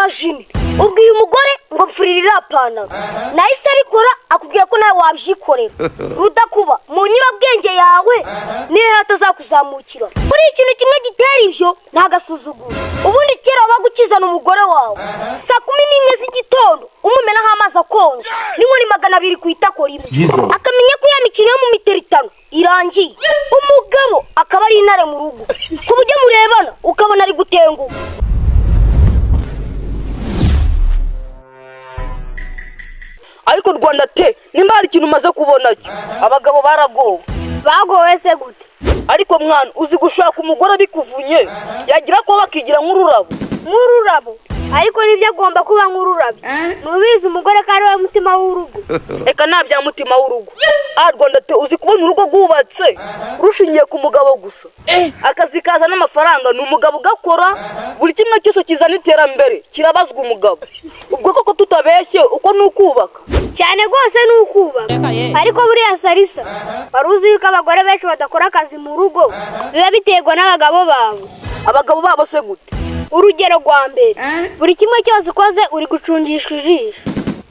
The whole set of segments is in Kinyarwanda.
Imagine ubwiye umugore ngo mfurira iriya pantaro, nahise abikora, akubwira ko nawe wabyikorera. Rudakuba mu nyurabwenge yawe niyo atazakuzamukira. Buri ikintu kimwe gitera ibyo ni agasuzuguro. Ubundi kera wabaga ukizana umugore wawe saa 11 z'igitondo, umumenaho amazi akonje n'inkoni 200 ku itako rimwe, akamenya ko ya mikino yo mu miteritano irangiye. Umugabo akaba ari intare mu rugo, ku buryo murebana ukabona ari gutenguka. Ariko Rwanda te, nimba hari ikintu umaze kubona cyo, abagabo baragowe. Bagowe se gute? Ariko mwana, uzi gushaka umugore bikuvunye, yagira ko bakigira nk'ururabo. Nk'ururabo? Ariko nibyo, agomba kuba nk'ururabyo. Ntubizi umugore ko ari we mutima w'urugo? Reka, nta bya mutima w'urugo. Ah, Rwanda te, uzi kubona urugo rwubatse rushingiye ku mugabo gusa? Akazi kaza n'amafaranga ni umugabo ugakora, buri kimwe cyose kizana iterambere kirabazwa umugabo. Ubwo koko tutabeshye, uko ni ukubaka? Cyane rwose, ni ukubaka. Ariko buriya Sarisa, wari uzi yuko abagore benshi badakora akazi mu rugo biba biterwa n'abagabo babo? Abagabo babo se gute? Urugero rwa mbere, buri kimwe cyose ukoze uri gucungishwa ijisho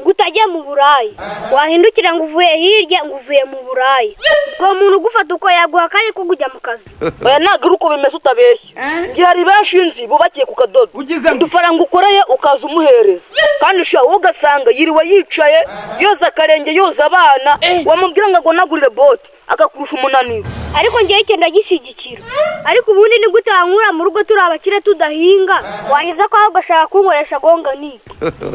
ngo utajya mu buraya, wahindukira ngo uvuye hirya, ngo uvuye mu buraya. Ubwo muntu ugufata uko yaguha akanya ko kujya mu kazi? Oya, ntabwo ari uko bimeze, utabeshya. Ngiye, hari benshi nzi bubakiye ku kadodo. Udufaranga ukoreye ukaza umuhereza, kandi sha wowe ugasanga yiriwe yicaye yoza akarenge, yoza abana, wamubwira ngo agonagurire bote akakurusha umunaniro. Ariko ngewe icyo ndagishyigikira. Ariko ubundi ni gute wankura mu rugo turi abakire tudahinga, warangiza kwawe ugashaka kunkoresha gonga niki?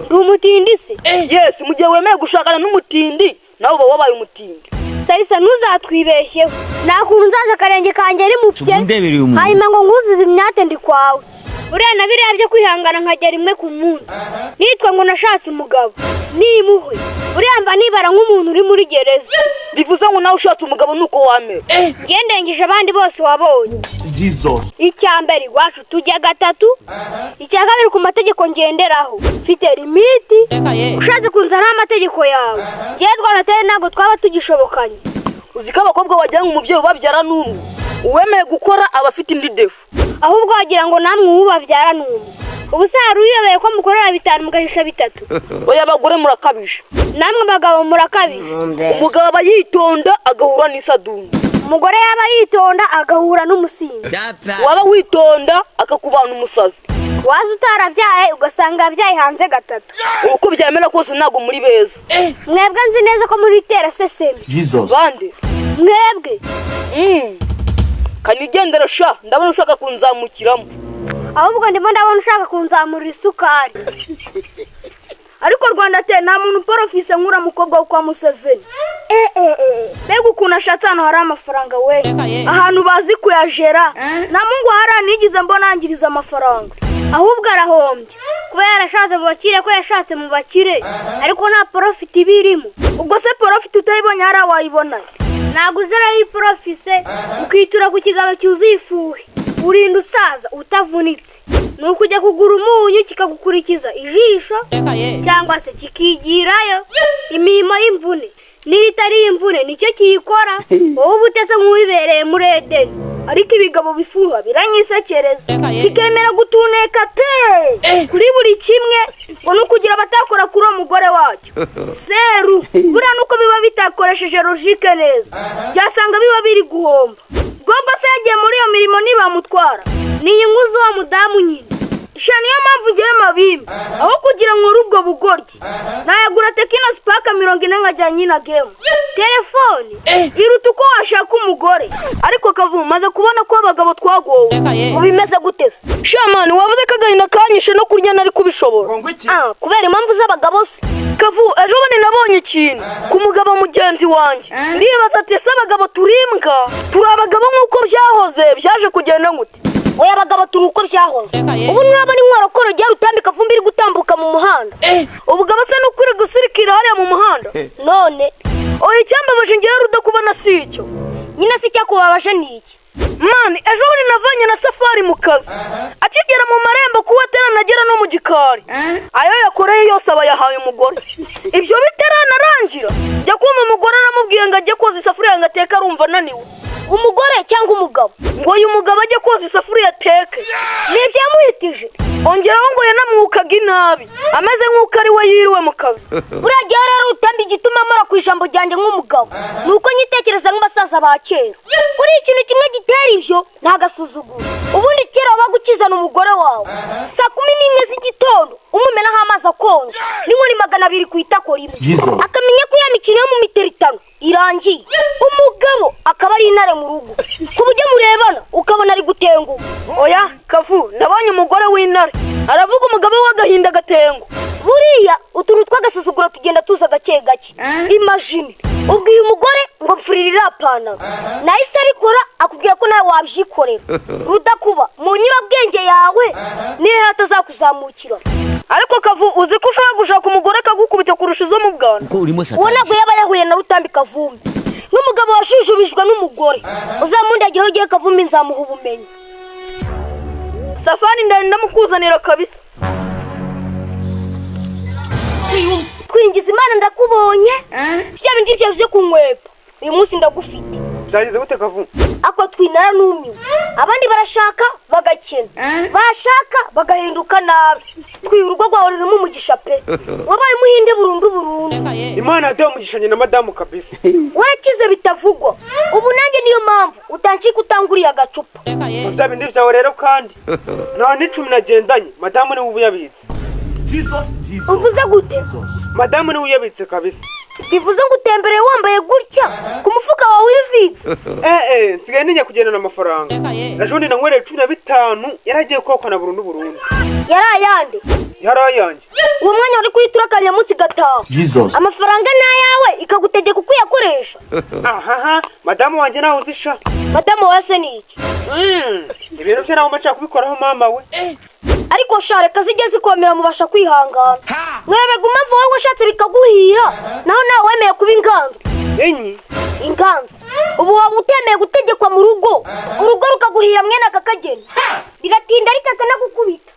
Ndi umutindi se? Yes, mu gihe wemeye gushakana n'umutindi, nawe uba wabaye umutindi. Sarisa, ntuzatwibeshyeho. Nta kuntu nzaza akarenge kanjye ari mupye Ndebere uyu muntu. hanyuma ngo nguzuze imyate ndi kwawe. Buriya na biriya byo kwihangana nkajya rimwe ku munsi nitwa ngo nashatse umugabo nimuhwe, buriya mba nibara nk'umuntu uri muri gereza. Bivuze ngo nawe ushatse umugabo nuko wamera? Ngendengeje abandi bose wabonye. Icya mbere, iwacu tujya gatatu. Icya kabiri, ku mategeko ngenderaho mfite limite. Ushatse kunzanaho amategeko yawe, ngewe Rwanda ntabwo twaba tugishobokanye. Uzi ko abakobwa wagira ngo umubyeyi ubabyara n'umwe? Uwemeye gukora aba afite indi défaut. Ahubwo wagira ngo namwe ubu babyara ni umwe. Ubu se hari uyobeye ko mukorera bitanu mugahisha bitatu? Oya, abagore murakabije. Namwe abagabo murakabije. Umugabo aba yitonda agahura n'isadunda. Umugore yaba yitonda agahura n'umusinzi. Waba witonda akakubana umusazi. Waza utarabyaye ugasanga yabyaye hanze gatatu. Uko byamera kose ntabwo muri beza. Mwebwe nzi neza ko muri itera sesemi. Bande? Mwebwe. Kanigendera sha, ndabona ushaka kunzamukiramo. Ahubwo ndimo ndabona ushaka kunzamurira isukari. Ariko Rwanda te, nta muntu uporofise nk'uriya mukobwa wo kwa Museveni. Mbega ukuntu ashatse ahantu hari amafaranga we, ahantu bazi kuyajera! Nta mungu hariya nigeze mbona yangiriza amafaranga. Ahubwo arahombye kuba yarashatse mu bakire, ko yashatse mu bakire ariko nta profit ibirimo. Ubwo se profit utayibonye hariya wayibona? Ntabwo uzeraho iporofise ukitura ku kigabo cyuzuye ifuhe, urinda usaza utavunitse. Ni ukujya kugura umunyu kikagukurikiza ijisho cyangwa se kikigirayo. Imirimo y'imvune niyo itari imvune nicyo kiyikora, wowe uba uteze nk'uwibereye muri Edeni. Ariko ibigabo bifuha biranyisekereza, kikemera gutuneka pe kuri buri kimwe, ngo ni ukugira abatakora kuri uwo mugore wacyo seru. Buriya nuko biba bitakoresheje logique neza, byasanga biba biri guhomba. Bwomba se yagiye muri iyo mirimo ntibamutwara? Ni inyungu z'uwo mudamu nyine. Sha, niyo mpamvu ngewe mabimbi, aho kugira ngo nkore ubwo bugoryi, nayagura Tecno Spark 40 nkajya nyina game. Telefone. Iruta uko washaka umugore. Ariko kavumu, maze kubona ko abagabo twagowe. Ubimeze gute se? Shamani, wavuze ko agahinda kanyishe, no kurya nari kubishobora. Ah, kubera impamvu z'abagabo se? Kavu, ejo bundi nabonye ikintu ku mugabo mugenzi wanjye, ndibaza ati: ese abagabo turi imbwa, turi abagabo nk'uko byahoze? Byaje kugenda gute? Oya, abagabo turi uko byahoze. Ubu nurabona inkorokoro igihe rutambika vumbi iri gutambuka mu muhanda. Ubugabo se ni ukuri gusirikira hariya mu muhanda? None? Oya, icyambabaje ngewe rudakubona si icyo. Nyine se icyakubabaje ni iki? Man, ejo bundi navanye na Safari mu kazi, akigera mu marembo kuba ataranagera no mu gikari, ayo yakoreye yose aba yahaye umugore. Ibyo bitaranarangira, njya kumva umugore aramubwiye ngo ajye koza isafuriya ngo ateke, arumva ananiwe. Umugore cyangwa umugabo? Ngo uyu mugabo ajye koza isafuriya ateke. Ni ibyo yamuhitije. Ongeraho ngo yanamwukaga inabi, ameze nk'uko ari we yiriwe mu kazi. Buriya gihe rero utamba, igituma amara ku ijambo ryanjye nk'umugabo ni uko nyitekereza nk'abasaza ba kera. Buriya ikintu kimwe gitera ibyo ni agasuzuguro. Ubundi kera wabaga ukizana umugore wawe saa 11 z'igitondo, umumenaho amazi akonje n'inkoni 200 ku itako rimwe, akamenya ko ya mikino yo mu miteritano irangiye. Umugabo akaba ari intare mu rugo, ku buryo murebana ukabona ari gutenguha. Oya Kavu, nabonye umugore w'intare aravuga umugabo w'agahinda gatengo. Buriya utuntu tw'agasuzuguro tugenda tuza gake gake. Imagine ubwiye umugore ngo mfurira iriya pantaro, nahise abikora, akubwira ko nawe wabyikorera. Rudakuba, mu nyurabwenge yawe niyo hatazakuzamukira. Ariko Kavu, uzi ko ushobora gushaka umugore akagukubita kurusha izo mu bwana? Ko urimo Uwo satani. ntabwo yaba yahuye na Rutambi Kavumbi, n'umugabo washujubijwe n'umugore. Uzamundagira aho ugiye Kavumbi, nzamuha ubumenyi. Safari ndari ndamukuzanira kabisa. Twingiza Imana, ndakubonye. Bya bindi byawe byo kunywepa, uyu munsi ndagufite. Byagenze gute, Kavu? Ako twinara numiwe. Abandi barashaka bagakena, bashaka bagahinduka nabi. Twiha, urugo rwawe rurimo umugisha pe, wabaye umuhinde burundu burundu. Imana yaduha umugisha na madamu kabisa. Warakize bitavugwa. Ubu nanjye niyo mpamvu utancika utanguriye agacupa. Bya bindi byawe rero, kandi nta n'icumi nagendanye. Madamu niwe uyabitse. Uvuze gute? Madamu niwe uyabitse kabisa. Bivuze ngo utembereye wambaye gutya, ku mufuka wawe uri vide? Eh, nsigaye ntinya kugendana amafaranga. Ejo bundi nanywereye 15, yaragiye kokana burundu burundu. Yari ayande? Yari ayanjye. Uwo mwanya wari kuyitura akanyamunsi gataha. Jesus. Amafaranga ni ayawe, ikagutegeka uko uyakoresha? Ahaha, madamu wanjye nawe uzisha. Madamu wawe se ni iki? Ibintu bye nawe mashaka kubikoraho, mama we. Ariko sha, reka zijye zikomera, mubasha kwihangana. Mwebega impamvu wowe washatse bikaguhira, naho nawe wemeye kuba inganzwa. Enyi? Inganzwa. Ubu waba utemeye gutegekwa mu rugo, urugo rukaguhira mwene aka kageni, biratinda ariko akanagukubita.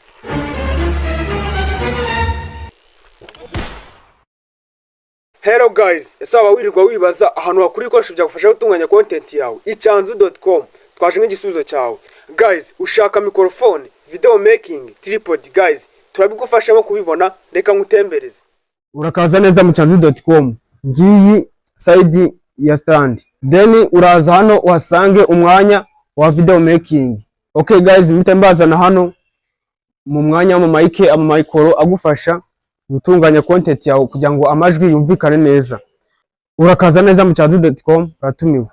Hello guys, ese waba wirirwa wibaza ahantu wakura ibikoresho byagufasha gutunganya content yawe? Icyanzu.com twaje nk'igisubizo cyawe. Guys, ushaka microphone, video making, tripod, guys, turabigufashamo kubibona, reka nkutembereze. Urakaza neza mu cyanzu.com. Ngiyi side ya stand, then uraza hano uhasange umwanya wa video making. Okay guys, mpite mbazana hano mu mwanya w'ama mic, ama micro agufasha gutunganya content yawe kugira ngo amajwi yumvikane neza. Urakaza neza mu cyanzu.com, uratumiwe.